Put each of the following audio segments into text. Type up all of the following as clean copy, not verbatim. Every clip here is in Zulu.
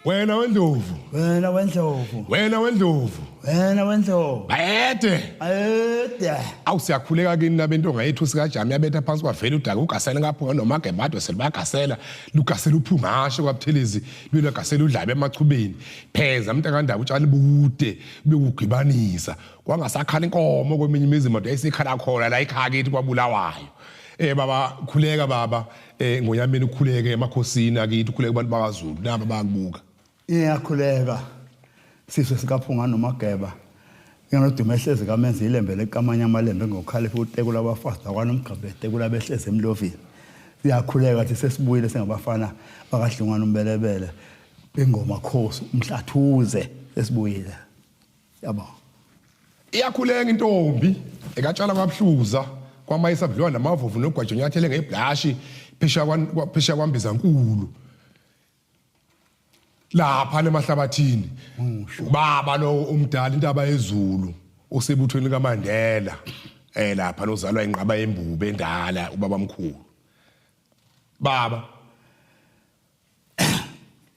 Wena wendlovu. Wena wendlovu. Wena wendlovu. Wena wendlovu. Bayede. Bayede. Awu siyakhuleka kini nabentonga yethu sikajami yabetha phansi kwavela udaka ugasela ngapho nomagebado selibagasela lugasela uphungashe kwabuthelezi luyelagasela udlabe emachubeni pheza mntakandaba utshani bude bekugibanisa kwangasakhala inkomo kweminye imizi moto yayisikhala khona la ekhaya kithi kwabulawayo eh baba khuleka baba eh ngonyameni ukhuleke emakhosini akithi ukhuleke abantu bakaZulu naba bayakubuka. Iyakhuleka sizwe sikaphunga nomageba nginodumo ehlezi kamenza ilembe lekamanye amalembe ngokukhalipha utekula abafazi bakwanomgqabe etekula behlezi emlovini. Siyakhuleka thi sesibuyile singabafana bakadlungwana umbelebele ingoma khosi umhlathuze sesibuyile. Yabo. Iyakhuleka intombi ekatshala kwabuhluza kwamayisa budliwa namavovu nogwajo nyathele ngeblashi phesheya kwambiza nkulu lapha nemahlabathini ubaba lo umdala intaba yezulu osebuthweni kaMandela eh lapha nozalwa inqaba yembube endala ubaba mkhulu baba.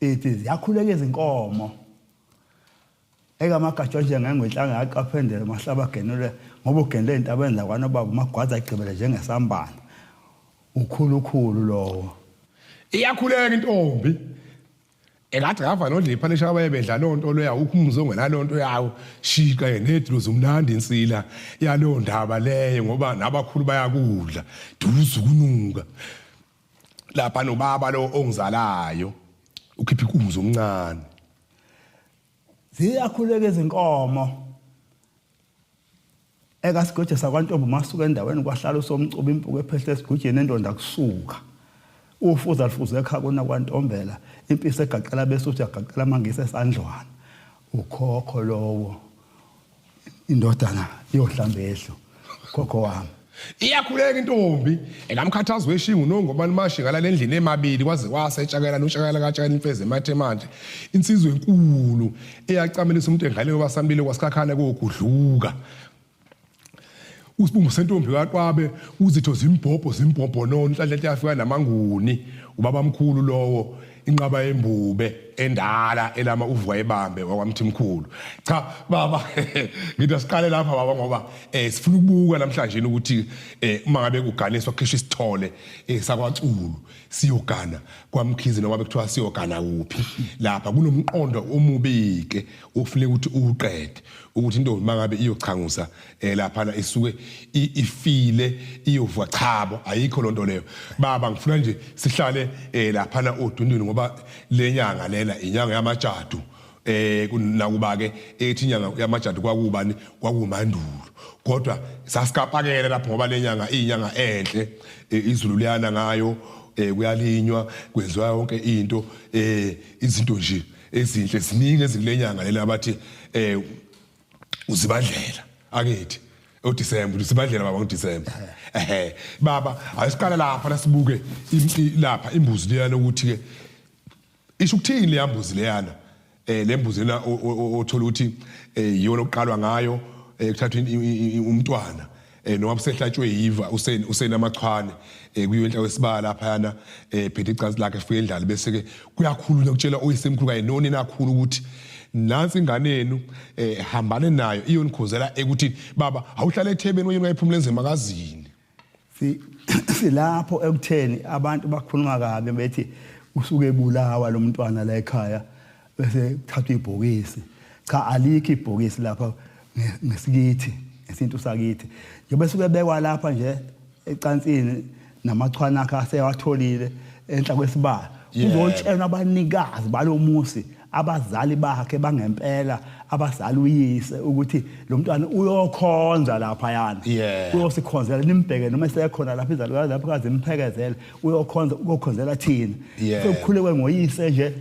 Ithi ziyakhuleka izinkomo Ekamagajwa njengengwe inhlanga yaqaphendela mahlaba genule ngoba ugenele intabeni zakwanobaba umagwaza agqibele njengesambane. Ukhulukhulu lowo. Iyakhuleka intombi. Ekade ngava nodlipha lesha abaye bedla lonto leyo awukho umuzi ongenalonto yawo shika nedlozi umnandi insila yaleyo ndaba leyo ngoba nabakhulu bayakudla duze ukunuka lapha nobaba lo ongizalayo ukhipha inkunzi omncane. Ziyakhuleka izinkomo. Ekasigoje sakwantombi masuka endaweni kwahlala usomcuba impuku ephehle esigujeni endonda kusuka. Ufuza lifuze ekhaya kona kwantombela impisi egaqela besuthu yagaqela amangisi esandlwana. Ukhokho lowo. Indodana yohlambehlo khokho wami. Iyakhuleka intombi ekamkhathazi weshingu nongobani mashinga lale ndlini emabili kwaze kwase etshakela notshakela katshakela imfeze emathe manje insizwe enkulu eyacamelisa umuntu engaleni kwasambile kwasikhakhane kogudluka usibumbu sentombi kaQwabe uzitho zimbhobho zimbhobho nono inhlanhla yafika namanguni ubaba mkhulu lowo inqaba yembube endala elama uvuka ebambe wakwamthimkhulu. Cha baba ngithi asiqale lapha baba ngoba eh sifuna ukubuka namhlanje ukuthi eh uma ngabe kuganiswa kukhishwa isithole eh sakwaCulu siyogana kwaMkhize noma bekuthiwa siyogana kuphi lapha kunomqondo omubi ke ofuneka ukuthi uwuqede ukuthi intombi mangabe iyochangusa eh laphana isuke ifile iyovuka chabo ayikho lonto leyo baba ngifuna nje sihlale eh laphana odundwini ngoba lenyanga lena inyanga yamajadu eh nakuba ke ethi inyanga yamajadu kwakubani kwakumandulo kodwa sasikapakela lapho ngoba lenyanga iyinyanga enhle eh, izulu liyana ngayo eh kuyalinywa kwenziwa yonke into eh izinto nje ezinhle ziningi ezikulenyanga lena abathi eh uZibandlela angithi uDecember uZibandlela baba ngoDecember ehe baba ayisiqala lapha lasibuke lapha imbuzi leyana ukuthi ke isho ukuthini leya mbuzi leyana eh le mbuzi lena othola ukuthi eh, iyona okuqalwa ngayo eh, kuthathwa umntwana eh noma usehlatshwe yiva usenamachwane eh kuyiwe enhla kwesibaya laphayana eh phethe icansi lakhe efike endlala bese ke kuyakhulunywa kutshela oyisemkhulu kanye nonina akhulu ukuthi nansi ingane yenu eh hambane nayo iyonikhuzela ekuthi baba awuhlale ethebeni oyini uyayiphumula enzemakazini. Si silapho ekutheni abantu bakhuluma kabi bethi usuke ebulawa lo mntwana la ekhaya bese kuthathwa ibhokisi. Cha alikho ibhokisi lapha ngesikithi ngesintu sakithi. Njengoba esuke ebekwa lapha nje ecansini namachwane akhe asewatholile enhla kwesibaya kuzotshelwa abanikazi balomusi abazali bakhe bangempela abazali uyise ukuthi lo mntwana uyokhonza lapha yana uyosikhonzela nimbheke noma esekhona lapha izalukazi lapho kaze imphekezele uyokhonza uyokhonzela thina sekukhulekwe ngoyise nje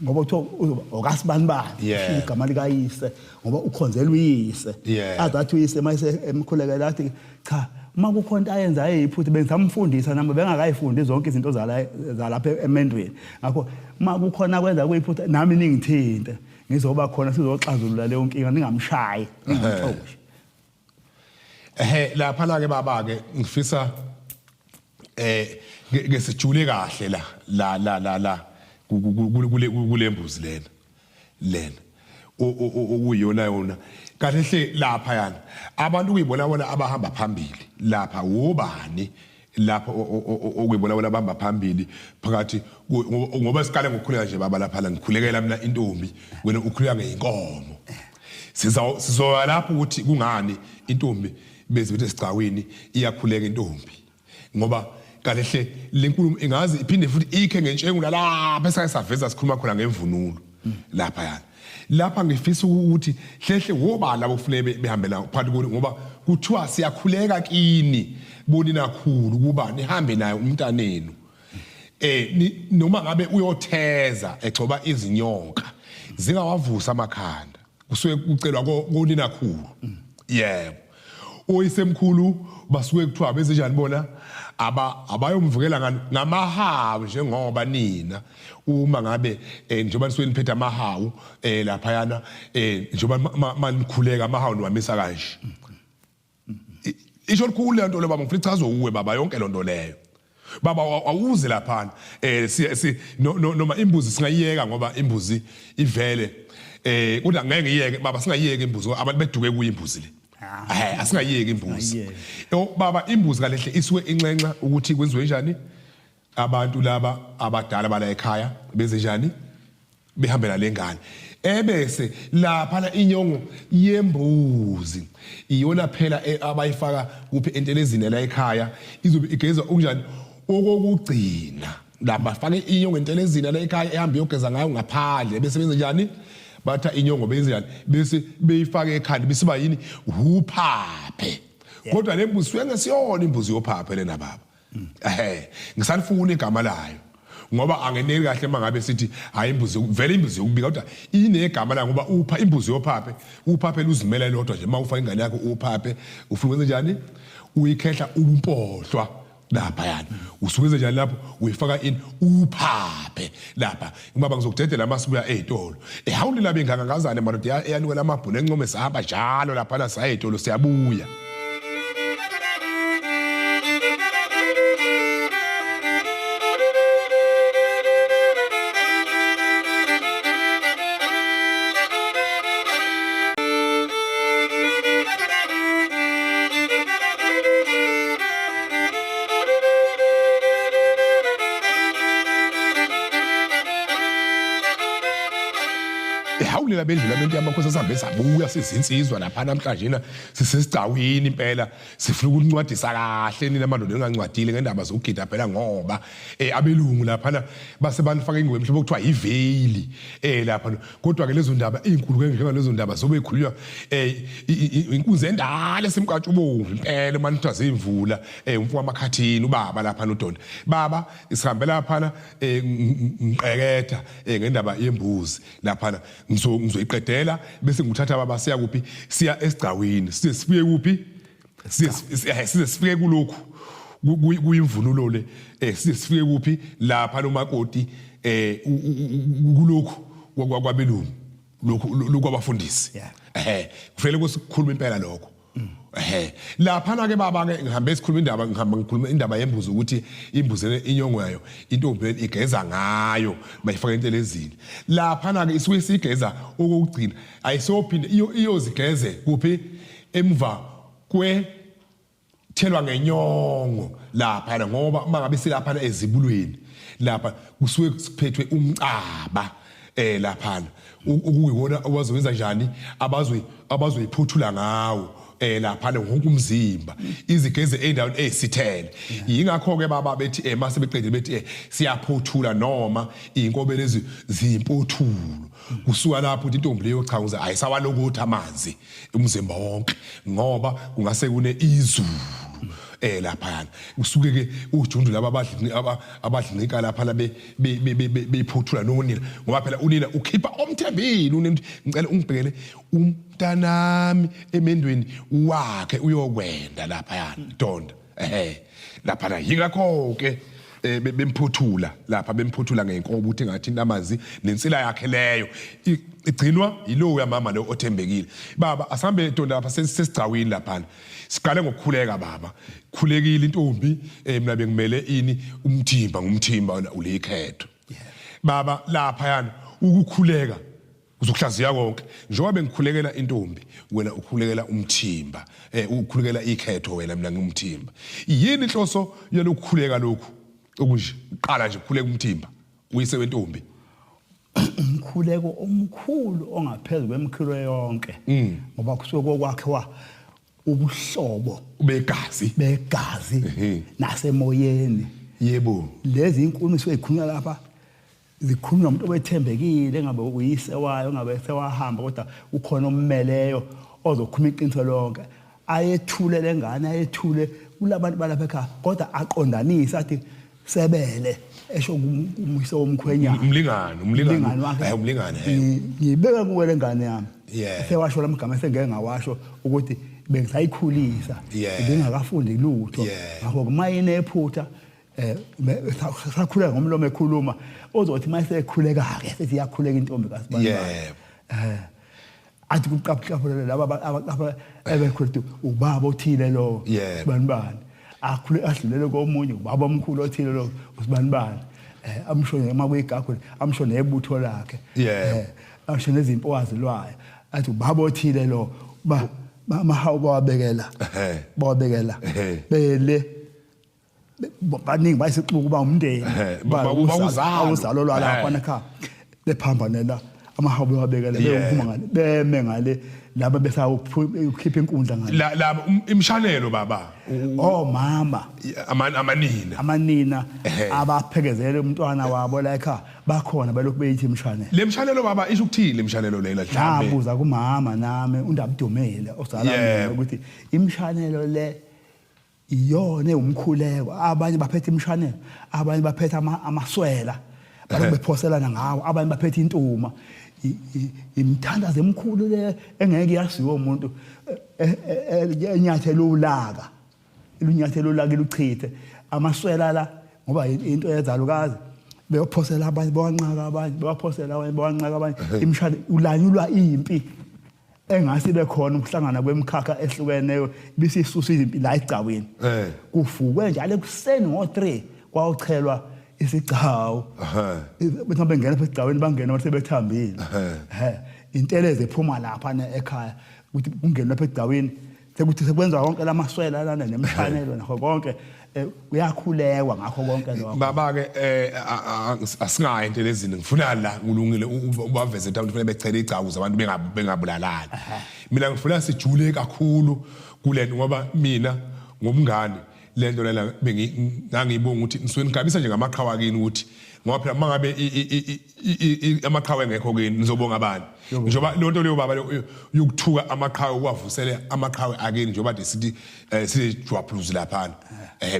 ngoba kuthiwa uzoba okasibanibani Yeah. igama likayise ngoba ukhonzela uyise Yeah. aze athi uyise uma emkhulekela athi cha uma kukhona into ayenza eyiphutha bengisamfundisa nami bengakayifundi zonke izinto zalapha emendweni ngakho uma kukhona akwenza kuyiphutha nami ningithinte ngizoba khona sizoxazulula leyo nkinga ningamshayi ningamxoshi. Ehhe lapha la ke baba ke ngifisa eh ke sijule kahle la la la la la kule mbuzi lena. Lena okuyiyona yona kahle hle lapha yana abantu kuyibona bona abahamba phambili lapha wobani lapho okuyibona bona abahamba phambili phakathi ngoba siqale ngokukhuleka nje baba lapha la ngikhulekela mina intombi wena ukhuleka ngeinkomo sizoya lapho ukuthi kungani intombi bezibethe esigcawini iyakhuleka intombi ngoba kahle hle lenkulumo ingaze iphinde futhi ikhe ngentshengu lalapha esake saveza sikhuluma khona ngemvunulo lapha yana lapha ngifisa ukuthi hlehle woba labo kufuneka behambela phakathi kuni ngoba kuthiwa siyakhuleka kini boninakhulu kuba nihambe naye umntanenu eh noma ngabe uyotheza egcoba izinyoka zingawavusa amakhanda kusuke kucelwa koninakhulu yebo oyisemkhulu basuke kuthiwa benzenjani bona aba abayomvukela ngani ngamahawu njengoba nina uma ngabe eh, njengoba nisuke niphethe amahawu eh laphayana eh njengoba manikhuleka amahawu niwamisa kanje isho likhulu le nto le baba ngifuna ichazwe uwe baba yonke loo nto leyo baba awuze laphana eh si noma imbuzi singayiyeka ngoba imbuzi ivele eh kodwa ngeke ngiyeke baba singayiyeki imbuzi abantu beduke kuyo imbuzi le ah. eh asingayiyeki imbuzi baba imbuzi kalehle isuke inxenxa ukuthi kwenziwe njani abantu laba abadala bala ekhaya benze njani behambela lengane ebese lapha la inyongo yembuzi iyona phela e, abayifaka kuphi entelezini la ekhaya izobe igeza okunjani okokugcina la bafake inyongo entelezini la ekhaya ehamba iyogeza ngayo ngaphandle bese benze njani batha inyongo benze njani bese beyifake ekhanda bese ba yini uphaphe kodwa le mbuzi suke ngesiyona imbuzi yophaphe lena baba ehe ngisalifuna igama layo ngoba angeneli kahle uma ngabe sithi hayi imbuzi vele imbuzi yokubika kodwa inegama layo ngoba upha imbuzi yophaphe uphaphe luzimela lodwa nje uma ufaka ingane yakho uphaphe ufuna ukwenza njani uyikhehla umpohlwa lapha yani usuwenze njani lapho uyifaka in uphaphe lapha ngoba ngizokudedela masibuya ezitolo ehawuli labe ngangangazane madoda eyanikela amabhunu encome sihamba njalo lapha la saya ezitolo siyabuya Ehawulela bendlula bento yamakhosi asambe sabuya sizinsizwa lapha namhlanje na sisesigcawini impela sifuna ukuncwadisa kahle nina madoda engancwadile ngendaba zokugida phela ngoba eh abelungu lapha base banifaka ingubo emhlophe okuthiwa iveyili eh lapha kodwa ke lezo ndaba izinkulu ke njengalezo ndaba zobe ikhulunywa eh inkunzi endala esemkantshubomvu impela uma nithiwa zimvula eh umfo wamakhathini ubaba lapha nodonda baba sihambe lapha eh ngiqeketha eh ngendaba yembuzi lapha ngizoyiqedela bese ngikuthatha baba siya kuphi siya esigcawini size sifike kuphi size sifike kulokhu kuyimvunulo le eh size sifike kuphi lapha lomakoti eh kulokhu kwabelungu lokhu lokwabafundisi eh kufanele kusikhuluma impela lokho ehe laphana ke baba ke ngihambe sikhuluma indaba ngihamba ngikhuluma indaba yembuzi ukuthi imbuzi le inyongo yayo intombi igeza ngayo bayifaka entelezini laphana ke isuke isigeza okokugcina ayisophinde iyozigeze kuphi emva kwe thelwa ngenyongo lapha ngoba uma ngabe silapha ezibulweni lapha kusuke kuphethwe umcaba eh laphana ukuyiwona owazowenza njani abazwe abazoyiphuthula ngawo eh laphana wonke umzimba izigeze endaweni ezisithele yingakho ke baba bethi eh mase beqedile bethi eh siyaphuthula noma inkobe lezi ziyimpothulo kusuka lapho ukuthi intombi leyo cha uze ayisawalokuthi amanzi umzimba wonke ngoba kungase kune izulu eh laphana kusuke ke ujundu laba abadli abadlinika lapha be beyiphuthula nonina ngoba phela unina ukhipha omthembile unina ngicela ungibhekele umntanami emendweni wakhe uyokwenda lapha donda ehe lapha yingakho ke eh, bemphuthula lapha bemphuthula ngenkobo ukuthi ngathi amanzi nensila yakhe leyo igcinwa yilowo yamama lo othembekile baba asambe donda lapha sesigcawini laphana siqale ngokukhuleka baba khulekile intombi eh mina bengimele ini umthimba ngumthimba wena ulikhetho baba lapha yana ukukhuleka Uzokuhlaziya konke. Njengoba bengikhulekela intombi, wena ukhulekela umthimba. Ukhulekela ikhetho wena, mina ngumthimba. Yini inhloso yalokukhuleka lokhu? Okunje, qala nje ukhuleka umthimba, uyise wentombi. Umkhuleko omkhulu ongaphezulu kwemkhilo yonke. Ngoba kusuke kokwakhiwa ubuhlobo begazi begazi nasemoyeni. Yebo. Lezi inkulumo esikhulunywa lapha zikhulunywa umuntu owethembekile, engabe uyise wayo, engabe sewahamba, kodwa ukhona ommeleyo ozokhuluma iqiniso lonke. Ayethule lengane, ayethule kulabantu balapha ekhaya, kodwa aqondanise athi sebele, esho kumuyise womkhwenyana. Umlingani, umlingani wakhe. Umlingani. Ngibeka kuwe lengane yami. Sewasho lamagama esengeke ngawasho ukuthi bengisayikhulisa, bengakafundi lutho. Ngakho uma inephutha sakhuleka ngomlomo ekhuluma, ozothi mayesekhuleka ke sethi iyakhuleka intombi kaSibani. Athi kuqaphuqaphulele laba abaqapha ebekhuluma ubaba othile lo sibani bani, akhule adlulele komunye ubaba omkhulu othile lo usibani bani, amsho noma kuyigagu, amsho nebutho lakhe, amsho nezimpo wazilwayo, athi ubaba othile lo ba amahawu bawabekela bawabekela bele baningi bayisixuku ba umndeni uzalo lwalapha ekhaya bephambanela amahawu bewabekela beyophuma ngale beme ngale laba besawukhipha inkundla ngale la imshanelo baba omama amanina amanina abaphekezele umntwana wabo la ekhaya bakhona balokhu beyithi imshanelo. Le mshanelo baba isho ukuthini imshanelo lena mhlambe? Ngabuza kumama nami uNdabudumile osala mina ukuthi imshanelo le iyona ewumkhuleko, abanye baphethe imshanelo, abanye baphethe amaswela balokhu bephoselana ngawo, abanye baphethe intuma. Imithandazo emikhulu le engeke yaziwe umuntu enyathela ulaka, lunyathela ulaka iluchithe amaswela la, ngoba into yezalukazi beyophosela abanye bawanqaka abanye, bewaphosela abanye bawanqaka abanye. Imshado ulanyulwa impi engase ibe khona ukuhlangana kwemikhakha ehlukeneyo bisisusa izimpi la egcawini. Kufukwe njalo ekuseni ngo-3 kwawuchelwa isigcawu. Bethi bengena lapha esigcawini bangena bathi sebethambile. Intelezi ephuma lapha ekhaya ukuthi kungenwe lapha egcawini sekuthi sekwenziwa konke lamaswela lana nemshanelo nakho konke, kuyakhulekwa ngakho konke lokho. Baba ke asingayi entelezini, ngifuna la kulungile ubaveze ukuthi kufanele bechele igcawu ukuze abantu bengabulalani. Mina ngifuna sijule kakhulu kulento ngoba mina ngomngane lento lena ngangiyibonga ukuthi nisuke nigabisa nje ngamaqhawe akini, ukuthi ngoba phela uma ngabe amaqhawe engekho kini nizobonga abani, njengoba lo nto leyo baba yokuthuka amaqhawe uwavusele amaqhawe akini, njengoba de sithi sijwabhluzi laphana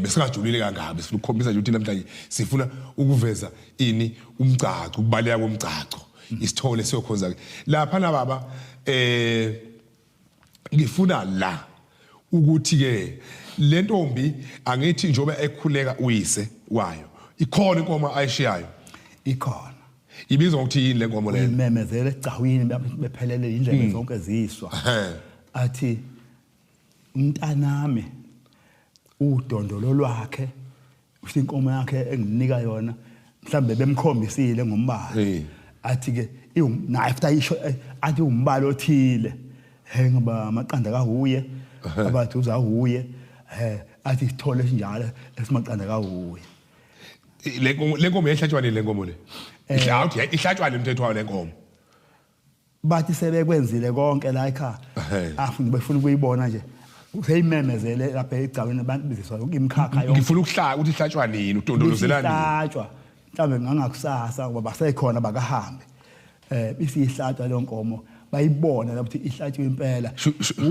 besingajulile kangaka, besifuna ukukhombisa nje ukuthi namhlanje sifuna ukuveza ini umgcagco, ukubaleka komgcagco, isithole siyokhonza ke laphana baba. Ngifuna la ukuthi ke le ntombi angithi njengoba ekhuleka uyise wayo ikhona inkomo ayishiyayo, ikhona ibizwa ngokuthi yini le nkomo leyo? Imemezele egcawini bephelele indlebe zonke ziswa, athi umntanami udondolo lwakhe usho inkomo yakhe engimnika yona, mhlambe bemkhombisile ngombala, athi ke naye futhi ayisho athi umbala othile, he ngoba amaqanda kahuye abathi uzahuye, athi isithole esinjalo esimaqanda kahuye. Le nkomo yayihlatshwa nini le nkomo le? Ihlatshwa nemthetho wayo le nkomo? Bathi sebekwenzile konke la ekhaya, afuna befuna ukuyibona nje useyimemezele lapha egcawini abantu biziswa yonke imikhakha yonke. Ngifuna ukuhlala ukuthi ihlatshwa nini, udondolozela nini? Ihlatshwa mhlawumbe ngangakusasa ngoba basekhona bakahambe. Isihlatshwa leyo nkomo bayibona lapho ukuthi ihlatshwe impela.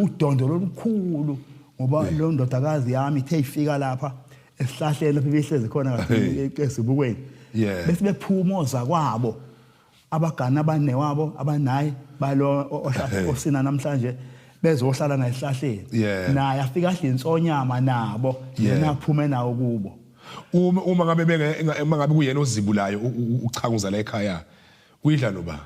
Udondo olukhulu ngoba lo ndodakazi yami ithe ifika lapha esihlahleni lapho ibihlezi khona kade esibukweni. Bese bephuma ozakwabo abagana abanewabo abanayi balo osina namhlanje bezohlala naye esihlahleni, naye afika adle insonyama nabo, yena aphume nawo kubo. Uma ngabe benge uma ngabe kuyena ozibulayo uchanguza la ekhaya uyidla noba?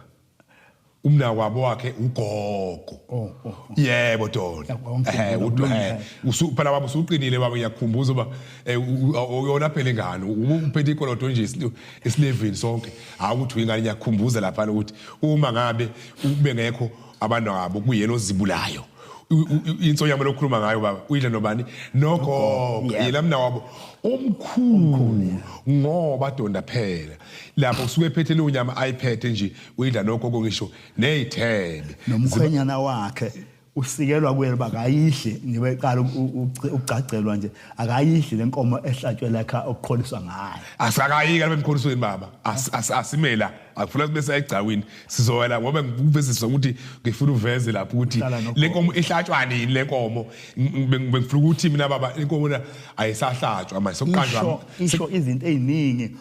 Umnakwabo wakhe ugogo. Oh. Yebo dona. Yabo, Eh, usu phela baba usuqinile baba, ngiyakukhumbuza uba uyona phela ingane uphethe ikoloto nje isilevini sonke, hayi ukuthi uyingane. Ngiyakukhumbuza lapha ukuthi uma ngabe ube ngekho abantu abo kuyena ozibulayo insonyama lokukhuluma ngayo baba, uyidla nobani? Nogogo. Yena mna wabo omkhulu, ngoba donda phela lapho usuke ephethe leyo nyama ayiphethe nje, uyidla nogogo ngisho ney'thebe. Nomkhwenyana wakhe usikelwa kuye bakayidli njengoba eqala ukugcagcelwa nje, akayidli lenkomo ehlatshwe lakha okuqholiswa ngayo. Asakayika lapha emkholisweni baba. Asimela akufuna sibe sayigcawini, sizowela ngoba ngikuvezisa ukuthi ngifuna uveze lapho ukuthi Uhlala nogogo. Le nkomo ihlatshwa nini le nkomo? Bengifuna ukuthi mina baba inkomo la ayisahlatshwa manje, sokuqanjwa. Isho izinto eziningi,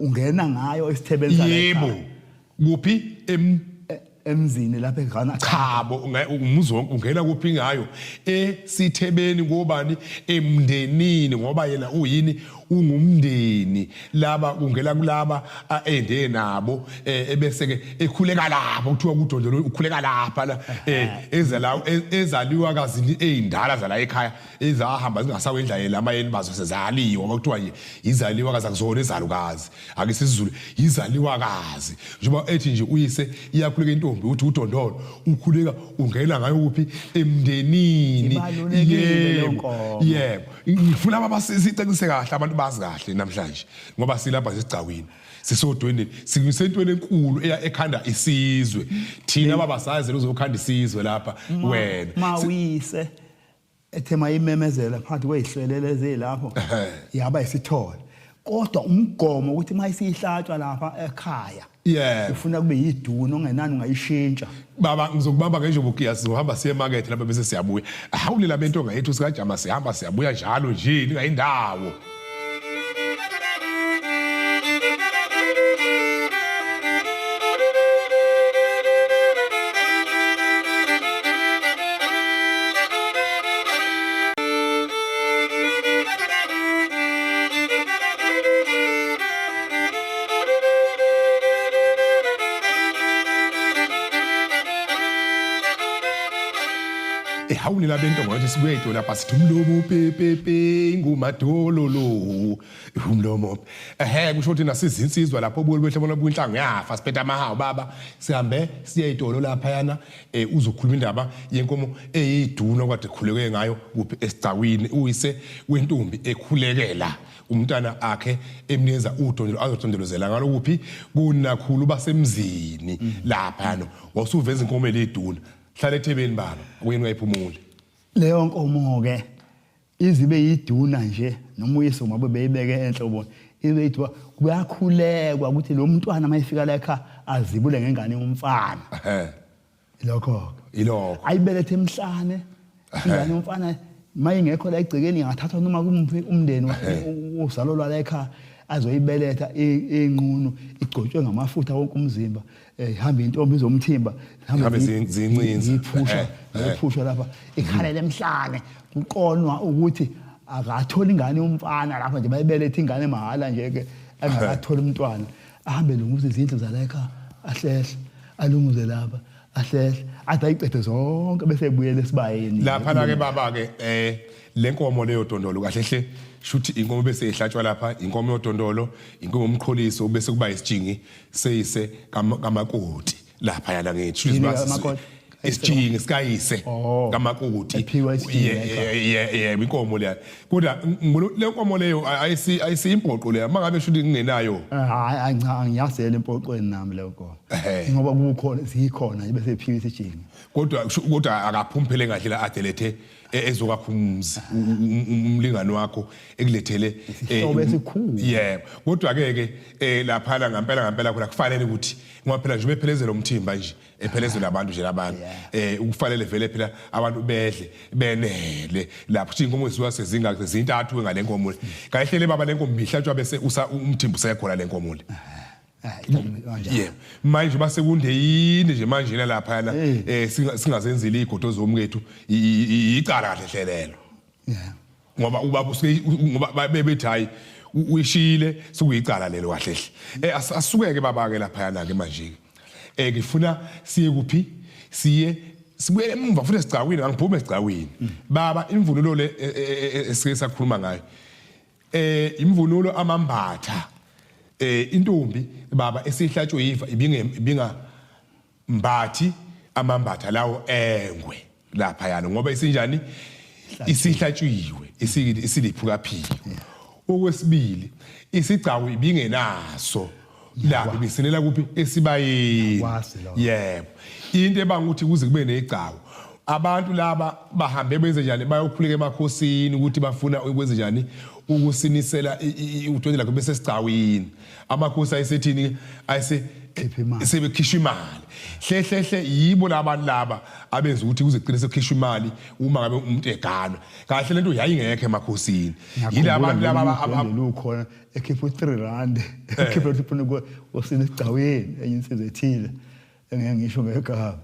ungena ngayo esithebeni sala Yebo. ekhaya. Kuphi em? Emzini lapha eGhana. Chabo, umuzi wonke ungena kuphi ngayo? Esithebeni kobani? Emndenini, ngoba yena uyini? Ungumndeni. Laba ungena kulaba ende nabo, ebese ke ekhuleka lapho kuthiwa kudondolo ukhuleka lapha la, ezala ezaliwa kazini ezindala zala ekhaya ezahamba zingasawendlayela amayeni bazo sezaliwa, ngoba kuthiwa nje izaliwa kazi akuzona ezalukazi, ake sisizulu izaliwa kazi. Njengoba ethi nje uyise iyakhuleka intombi uthi udondolo ukhuleka ungena ngayo kuphi? Emndenini. Ibalulekile leyo Yebo. nkomo. Yebo, ngifuna baba sicacise kahle abantu bazi kahle namhlanje, ngoba silapha sesigcawini sisodweni sikusentweni enkulu eya ekhanda isizwe. Thina baba sazi uzokhanda isizwe lapha wena. Mawise ethe mayimemezela phakathi kwezihlwelele ezilapho yaba isithole, kodwa umgomo ukuthi mayisihlatshwa lapha ekhaya ufuna kube yiduna ongenani ungayishintsha. Baba, ngizokubamba ngenjobokiya, sizohamba siye emakethe lapha bese siyabuya. Hawulela bentonga yethu sikajama, sihamba siyabuya njalo nje ningayindawo. Ehawulela bentonga yethu sibuye itolo lapha, sithi umlomo pepepe ngumadololo umlomo. Ehe, kusho ukuthi nasizinsizwa lapho obuke behle bona kwinhlangu yafa, siphethe amahawu baba, sihambe siye itolo lapha yana, uzokhuluma indaba yenkomo eyiduna kade khuleke ngayo kuphi? Esigcawini, uyise wentombi ekhulekela umntana akhe emnikeza udondolo azodondolozela ngalo kuphi? Kunakhulu basemzini lapha yana. Wasuveza inkomo eliduna, hlala ethebeni baba, akuyeni uyayiphumule. Leyo nkomo ke izibe yiduna nje noma uyise uma beyibeke enhloboni ibe yiduna, kuyakhulekwa ukuthi lo mntwana mayifika la ekhaya azibule ngengane yomfana. Lokho Ilokho. Ayibelethe emhlane ingane yomfana, mayingekho la egcekeni ingathathwa noma kumuphi umndeni uzalo lwala ekhaya azoyibeletha inqunu, igcotshwe ngamafutha wonke umzimba, ihamba intombi zomthimba. Zihambe zincinza. Ziphusha ziphusha lapha ikhalela emhlane, kuqonwa ukuthi akatholi ingane yomfana lapha nje, bayibelethe ingane mahhala nje ke engakatholi umntwana. Ahambe lunguze izindlu zala ekhaya, ahlehle alunguze lapha, ahlehle athi ayiqede zonke bese ebuyela esibayeni. Lapha la ke baba ke, le nkomo leyo dondolo kahle hle shuthi inkomo bese ihlatshwa lapha, inkomo yodondolo, inkomo yomqholiso, bese kuba isijingi seyise kamakoti lapha yana ngithi. Yini kamakoti? Isijingi sikayise Oh. kamakoti. Ephiwa isijingi ekhaya. Yebo, inkomo leya, kodwa le nkomo leyo ayisi impoqo leya mangabe shuthi ngingenayo. Hayi, cha, angiyazela empoqweni nami leyo nkomo. Ngoba kukhona zikhona nje bese ephiwa isijingi. Kodwa akaphumi phela engadlela adelethe ezokwakha umuzi, umlingani wakho ekulethele Isihlobo esikhulu. Yebo, kodwa ke ke lapha la ngempela ngempela khona kufanele ukuthi ngoba phela nje bephelezela umthimba nje ephelezela abantu nje labantu ukufanele vele phela abantu bedle benele lapho ukuthi inkomo zisuka sezingaki, sezintathu ngale nkomo le kayihlele baba, le nkomo ihlatshwa bese usa umthimba usekhona le nkomo le. Kanjalo. Yebo, manje base kundeyini nje manje la lapha la singazenzeli igodo zomkethu icala kahle hlelelo. Ngoba ubaba usuke ngoba bebethi hayi uyishile, sokuyicala lelo kahle hle. Asukeke baba ke lapha yana ke manje ke. Ngifuna siye kuphi? Siye sibuyele emuva futhi esigcawini, angiphume esigcawini. Baba, imvunulo le esike sakhuluma ngayo. Imvunulo amambatha. Intombi baba esihlatshwe yiva ibinge ibinga mbathi amambatha lawo engwe lapha yana ngoba isinjani, isihlatshiwe, isiliphukaphiko. Okwesibili, isigcawu ibingenaso lapho, ibisinela kuphi? Esibayeni. Yebo, into ebanga ukuthi kuze kube negcawu, abantu laba bahambe benze njani? Bayokhuleka emakhosini ukuthi bafuna ukwenze njani, ukusinisela udwendwe lakho bese sigcawini. Amakhosi ayesethini? Ayese sebekhishwa imali. Hle hle hle, yibo labantu laba abenza ukuthi kuze kugcine sekukhishwa imali uma ngabe umuntu eganwa. Kahle lento yayingekho emakhosini, yilabantu laba lukhona ekhipha u3 rand, ekhipha ukuthi ufuna usina esigcawini, enye insizwa ethile engeke ngisho ngegama.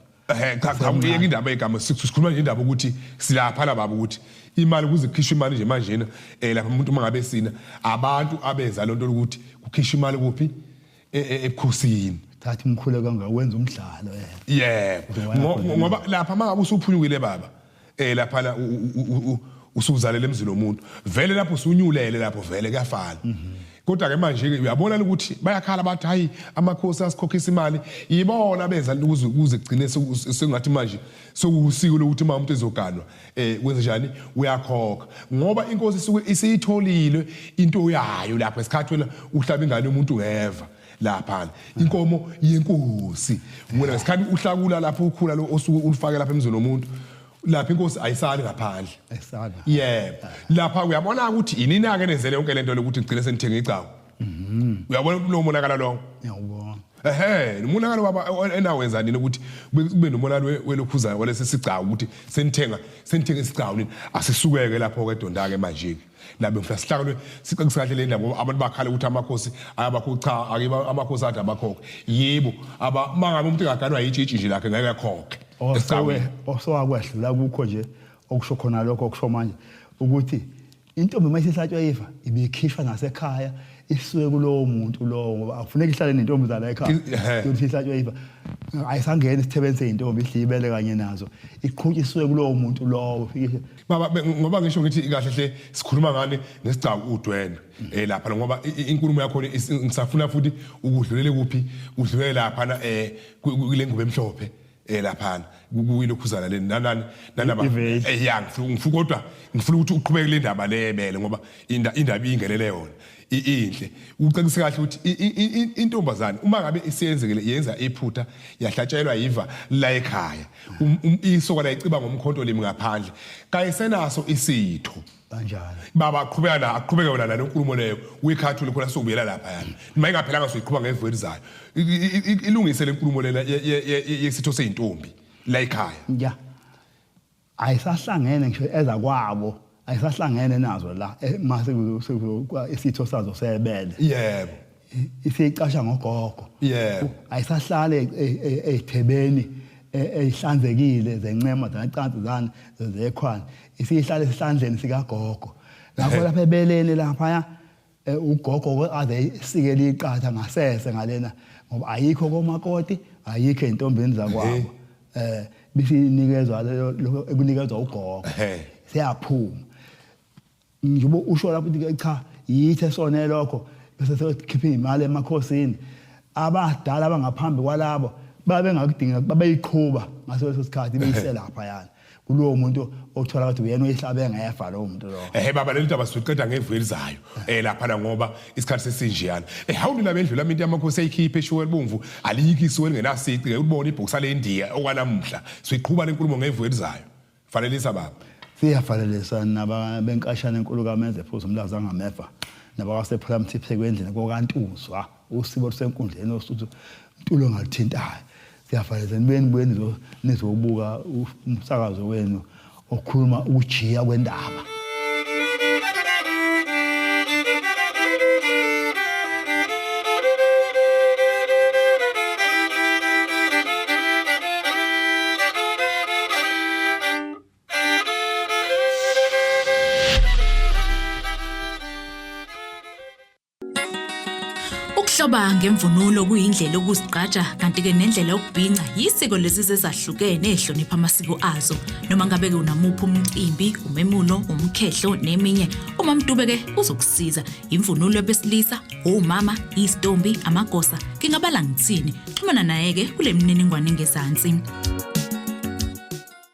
Cha cha, uyeke indaba yegama, sikhuluma nje indaba ukuthi silapha la baba, ukuthi imali kuze kukhishwe imali nje manjena lapha umuntu mangabe sina abantu abenza lonto ukuthi kukhishwe imali kuphi? Ebukhosini. Thatha umkhulu kangaka wenza umdlalo. Yebo, ngoba lapha mangabe usuphunyukile baba, lapha la usuzalela emzini womuntu vele, lapho usunyulele lapho vele kuyafana. Kodwa ke manje ke uyabona ukuthi bayakhala, bathi hayi, amakhosi asikhokhisa imali. Yibona benza ukuze kugcine sengathi manje sokusiko lokuthi uma umuntu ezoganwa kwenze njani, uyakhokha, ngoba inkosi isuke isiyitholile into yayo lapha esikhathi wena uhlaba ingane yomuntu ngeva lapha, inkomo yenkosi. Wena ngesikhathi uhlakula lapho, ukhula lo osuke ulufake lapha emzini womuntu, lapha inkosi ayisali ngaphandle. Ayisali. Yebo, lapha uyabona ukuthi inina ke nenzele yonke lento lokuthi ngigcine senithenga igcawu. Uyabona lo monakala lowo? Ngiyawubona. Ehe, umonakalo baba enawenza nini ukuthi kube nomonakalo welokhuza walesi sigcawu, ukuthi senithenga isigcawu nini? Asisukeke lapho ke donda ke manje ke labe ngifuna sihlakalwe, sicacise kahle le ndaba, ngoba abantu bakhala ukuthi amakhosi ayabakho. Cha, akiba amakhosi ade abakhokhe. Yebo, aba mangabe umuntu engaganwa yitshitshi nje lakhe, ngeke akhokhe esigcawini. Osowakwedlula kukho nje okusho khona lokho okusho manje ukuthi intombi uma isihlatshwa ifa ibikhishwa nasekhaya, isuke kulowo muntu lowo, ngoba akufuneki ihlale nentombi zala ekhaya. Yokuthi ihlatshwa ifa ayisangeni isithebeni seyintombi, idle ibele kanye nazo, iqhutshwe isuke kulowo muntu lowo, ifike. Baba, ngoba ngisho ngithi kahle hle sikhuluma ngani ngesigcawu udwena lapha, ngoba inkulumo yakho ngisafuna futhi ukudlulele kuphi, udlulele lapha na kule ngubo emhlophe laphana kuyilokhuzana le nanani nanaba. Iveli. Ya, ngifuna kodwa ngifuna ukuthi uqhubeke le ndaba lebele, ngoba indaba ingelele yona inhle. Ucacise kahle ukuthi intombazane uma ngabe isiyenzekile yenza iphutha, yahlatshelwa yiva la ekhaya, isoka la iciba ngomkhonto limi ngaphandle, kayisenaso isitho. Kanjalo. Baba, qhubeka na, aqhubeke wena nale nkulumo leyo, uyikhathule khona, sokubuyela lapha yana noma ingaphelanga, soyiqhuba ngevo elizayo. Ilungise le nkulumo lena yesitho seyintombi la ekhaya. Ya, ayisahlangene ngisho eza kwabo, ayisahlangene nazo la mase isitho sazo sebele. Isicasha ngogogo. Ayisahlale ey'thebeni ey'hlanzekile zencema zanacansi zani zekhwane, isihlale esihlandleni sikagogo lapho, lapha ebeleni laphaya. Ugogo aze isikele iqatha ngasese ngalena, ngoba ayikho komakoti, ayikho ey'ntombini zakwabo, bisinikezwa leyo ekunikezwa ugogo. Siyaphuma njengoba usho lapho ukuthi cha, yithe sone lokho, bese sekukhipha imali emakhosini. Abadala abangaphambi kwalabo babengakudinga, babeyiqhuba ngaso leso sikhathi, beyiselapha yana kulowo muntu othola ukuthi uyena oyihlabe ngefa lowo muntu lowo. Ehe baba, leli ndaba siqeda ngevu elizayo lapha la, ngoba isikhathi sesinjeyana. Hawu nina bendlula into yamakhosi ayikhiphe eshuwe elibomvu, alikho isuke lingenasici ke ubone ibhokisa leNdiya okwanamuhla. Siqhuba lenkulumo ngevu elizayo. Fanelisa baba. Siyafanelisa nabenkashana enkulu kaMenze phuza umlazi angamefa, nabakasephula kwendlini kokantuzwa usibo lusenkundleni osuthu ntulo ngalithintayo. Siyafanelisa nibeni buye nizobuka umsakazo wenu okhuluma ukujiya kwendaba. Ukuhlobo. Ukuhloba ngemvunulo kuyindlela yokuzigqaja kanti-ke nendlela yokubhinca yisiko lezi ezahlukene ezihlonipha amasiko azo. Noma ngabe-ke unamuphi umcimbi, umemulo, umkhehlo neminye, uMamDube-ke uzokusiza. Imvunulo yabesilisa, omama, izitombi, amagosa, ngingabala ngithini. Xhumana naye-ke kule mininingwane engezansi.